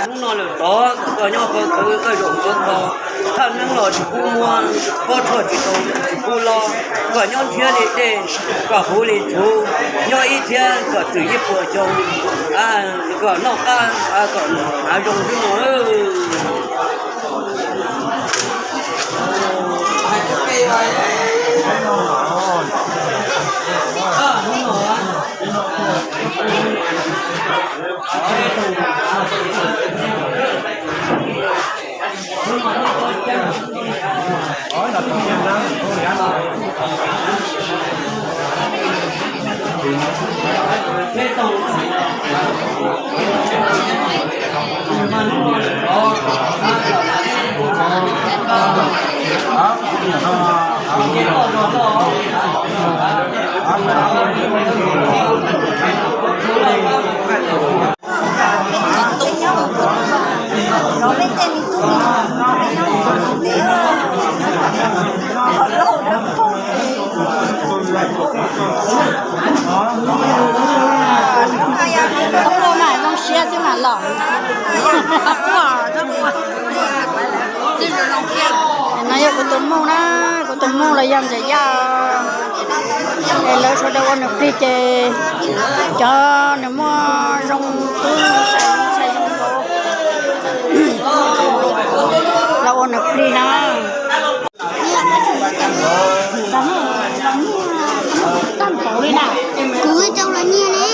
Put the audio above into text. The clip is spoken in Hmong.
Hnub no lawm tod kom koj nyob koj khwv koj zaum koj kho, thaj neeb los tsis pub muag, pob tsuas tsis tau tsis pub los, kom nyob ntshiab li dej, kom huv li txhuv, nyob ib txhiab kom txwm ib puas xyoo, kom noj qab kom hnav zoo xwb no. Txhob quaj mas, zoo siab xwb mas los. No yog kuv tus muj na, kuv tus muj los yog Ntxawm Yaj. Es lawv sawv daws ua nws plig ces cov nws muaj zoo tub ntxhais zoo ntxhais zoo nkaus los ua nws plig na. Kuv tau los nyiag ne.